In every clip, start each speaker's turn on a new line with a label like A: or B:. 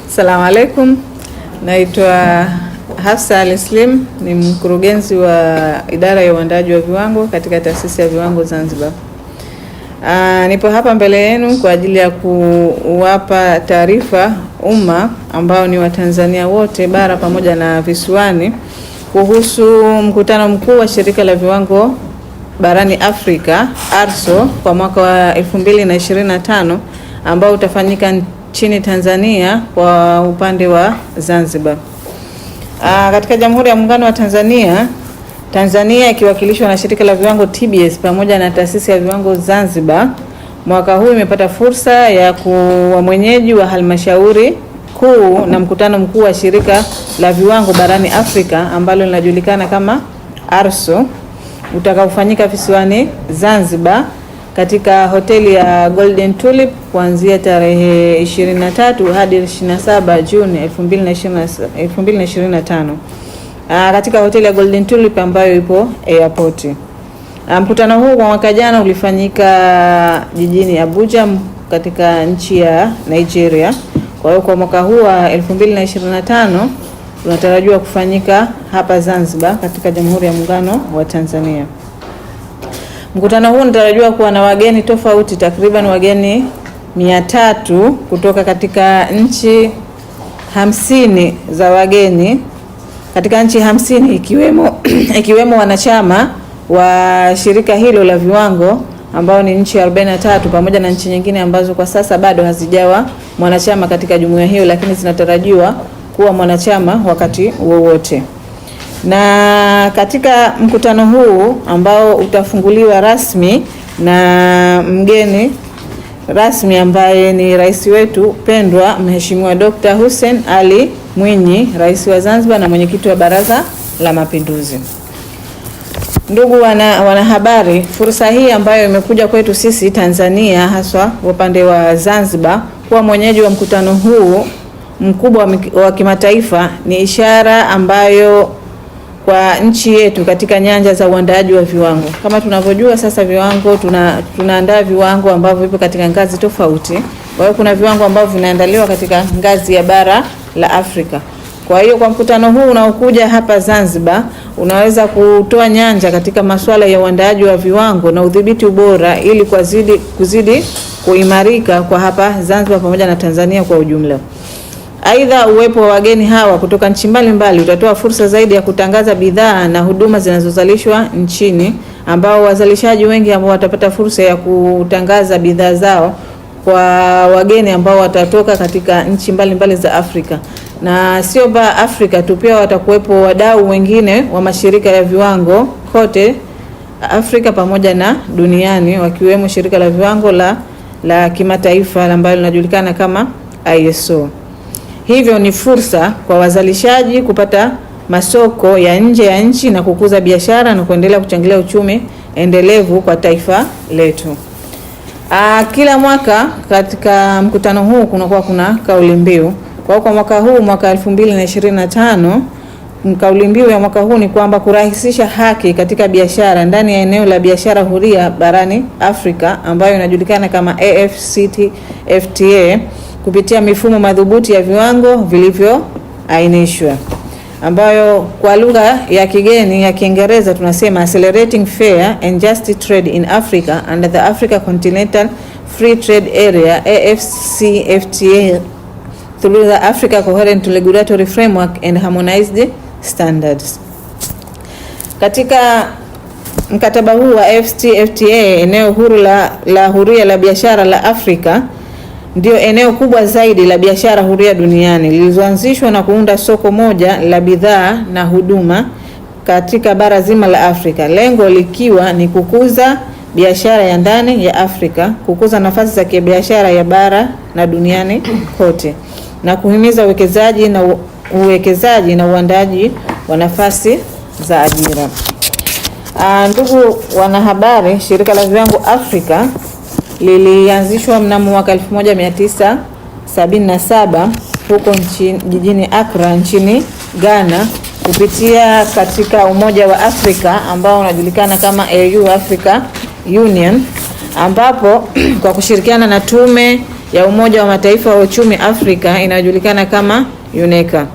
A: Asalamu alaikum, naitwa Hafsa Ali Slim, ni mkurugenzi wa idara ya uandaaji wa viwango katika taasisi ya viwango Zanzibar. Nipo hapa mbele yenu kwa ajili ya kuwapa taarifa umma ambao ni Watanzania wote bara pamoja na visiwani kuhusu mkutano mkuu wa shirika la viwango barani Afrika ARSO kwa mwaka wa 2025 ambao utafanyika nchini Tanzania kwa upande wa Zanzibar. Katika Jamhuri ya Muungano wa Tanzania, Tanzania ikiwakilishwa na shirika la viwango TBS pamoja na taasisi ya viwango Zanzibar, mwaka huu imepata fursa ya kuwa mwenyeji wa halmashauri kuu na mkutano mkuu wa shirika la viwango barani Afrika ambalo linajulikana kama ARSO utakaofanyika visiwani Zanzibar katika hoteli ya Golden Tulip kuanzia tarehe 23 hadi 27 Juni 2025. Katika hoteli ya Golden Tulip ambayo ipo airport. Mkutano huu kwa mwaka jana ulifanyika jijini Abuja katika nchi ya Nigeria. Kwa hiyo kwa mwaka huu wa 2025 unatarajiwa kufanyika hapa Zanzibar katika Jamhuri ya Muungano wa Tanzania. Mkutano huu unatarajiwa kuwa na wageni tofauti, takriban wageni 300 kutoka katika nchi 50 za wageni katika nchi 50 ikiwemo wanachama wa shirika hilo la viwango ambao ni nchi 43 pamoja na nchi nyingine ambazo kwa sasa bado hazijawa mwanachama katika jumuiya hiyo, lakini zinatarajiwa kuwa mwanachama wakati wowote. Na katika mkutano huu ambao utafunguliwa rasmi na mgeni rasmi ambaye ni rais wetu pendwa Mheshimiwa Dr. Hussein Ali Mwinyi, rais wa Zanzibar na mwenyekiti wa Baraza la Mapinduzi. Ndugu wanahabari, fursa hii ambayo imekuja kwetu sisi Tanzania, haswa upande wa Zanzibar, kuwa mwenyeji wa mkutano huu mkubwa wa kimataifa ni ishara ambayo kwa nchi yetu katika nyanja za uandaaji wa viwango. Kama tunavyojua sasa viwango tunaandaa viwango ambavyo vipo katika ngazi tofauti. Kwa hiyo kuna viwango ambavyo vinaandaliwa katika ngazi ya bara la Afrika. Kwa hiyo kwa mkutano huu unaokuja hapa Zanzibar unaweza kutoa nyanja katika masuala ya uandaaji wa viwango na udhibiti ubora ili kuzidi kuimarika kwa hapa Zanzibar pamoja na Tanzania kwa ujumla. Aidha, uwepo wa wageni hawa kutoka nchi mbalimbali utatoa fursa zaidi ya kutangaza bidhaa na huduma zinazozalishwa nchini, ambao wazalishaji wengi ambao watapata fursa ya kutangaza bidhaa zao kwa wageni ambao watatoka katika nchi mbalimbali za Afrika. Na sio ba Afrika tu, pia watakuwepo wadau wengine wa mashirika ya viwango kote Afrika pamoja na duniani, wakiwemo shirika la viwango la kimataifa ambalo linajulikana kama ISO. Hivyo ni fursa kwa wazalishaji kupata masoko ya nje ya nchi na kukuza biashara na kuendelea kuchangia uchumi endelevu kwa taifa letu. Kila mwaka katika mkutano huu kunakuwa kuna kauli mbiu. Kwa hiyo kwa mwaka huu, mwaka 2025, kauli mbiu ya mwaka huu ni kwamba kurahisisha haki katika biashara ndani ya eneo la biashara huria barani Afrika ambayo inajulikana kama AfCFTA kupitia mifumo madhubuti ya viwango vilivyoainishwa, ambayo kwa lugha ya kigeni ya Kiingereza tunasema Accelerating Fair and Just Trade in Africa under the Africa Continental Free Trade Area AfCFTA through the Africa Coherent Regulatory Framework and Harmonized Standards. Katika mkataba huu wa AfCFTA, eneo huru la huria la biashara la Afrika ndio eneo kubwa zaidi la biashara huria duniani lililoanzishwa na kuunda soko moja la bidhaa na huduma katika bara zima la Afrika, lengo likiwa ni kukuza biashara ya ndani ya Afrika, kukuza nafasi za kibiashara ya bara na duniani kote, na kuhimiza uwekezaji na uandaji wa nafasi za ajira. Ndugu wanahabari, shirika la viwango Afrika lilianzishwa mnamo mwaka 1977 huko jijini Accra nchini Ghana kupitia katika Umoja wa Afrika ambao unajulikana kama AU Africa Union, ambapo kwa kushirikiana na Tume ya Umoja wa Mataifa wa Uchumi Afrika inayojulikana kama UNECA.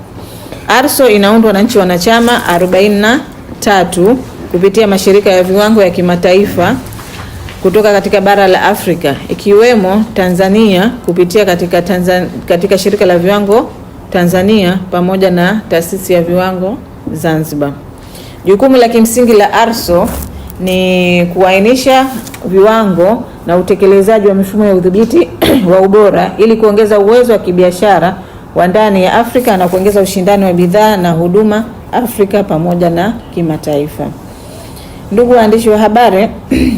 A: ARSO inaundwa na nchi wanachama 43 kupitia mashirika ya viwango ya kimataifa kutoka katika bara la Afrika ikiwemo Tanzania kupitia katika shirika la viwango Tanzania pamoja na taasisi ya viwango Zanzibar. Jukumu la kimsingi la ARSO ni kuainisha viwango na utekelezaji wa mifumo ya udhibiti wa ubora ili kuongeza uwezo wa kibiashara wa ndani ya Afrika na kuongeza ushindani wa bidhaa na huduma Afrika pamoja na kimataifa. Ndugu waandishi wa habari,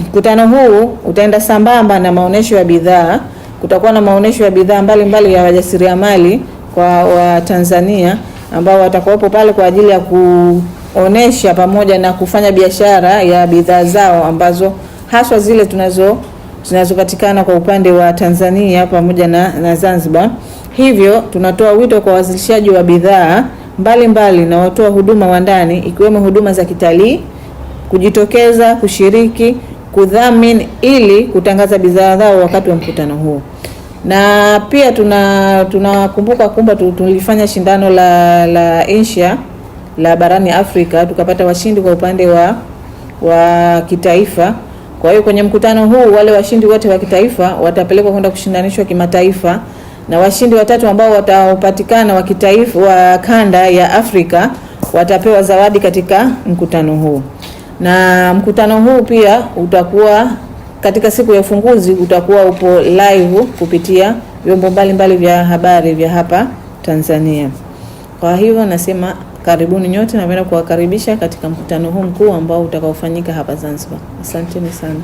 A: mkutano huu utaenda sambamba na maonesho ya bidhaa. Kutakuwa na maonesho ya bidhaa mbalimbali ya wajasiriamali kwa Watanzania ambao watakuwepo pale kwa ajili ya kuonesha pamoja na kufanya biashara ya bidhaa zao ambazo haswa zile zinazopatikana kwa upande wa Tanzania pamoja na Zanzibar. Hivyo tunatoa wito kwa wawasilishaji wa bidhaa mbalimbali na watoa huduma wa ndani ikiwemo huduma za kitalii kujitokeza kushiriki, kudhamini ili kutangaza bidhaa zao wakati wa mkutano huu. Na pia tunakumbuka kwamba tulifanya shindano la Asia la barani Afrika tukapata washindi kwa upande wa kitaifa. Kwa hiyo kwenye mkutano huu wale washindi wote wa kitaifa watapelekwa kwenda kushindanishwa kimataifa, na washindi watatu ambao watapatikana wa kitaifa wa kanda ya Afrika watapewa zawadi katika mkutano huu. Na mkutano huu pia utakuwa katika siku ya ufunguzi utakuwa upo live kupitia vyombo mbalimbali vya habari vya hapa Tanzania. Kwa hivyo nasema karibuni nyote, napenda kuwakaribisha katika mkutano huu mkuu ambao utakaofanyika hapa Zanzibar. Asanteni sana.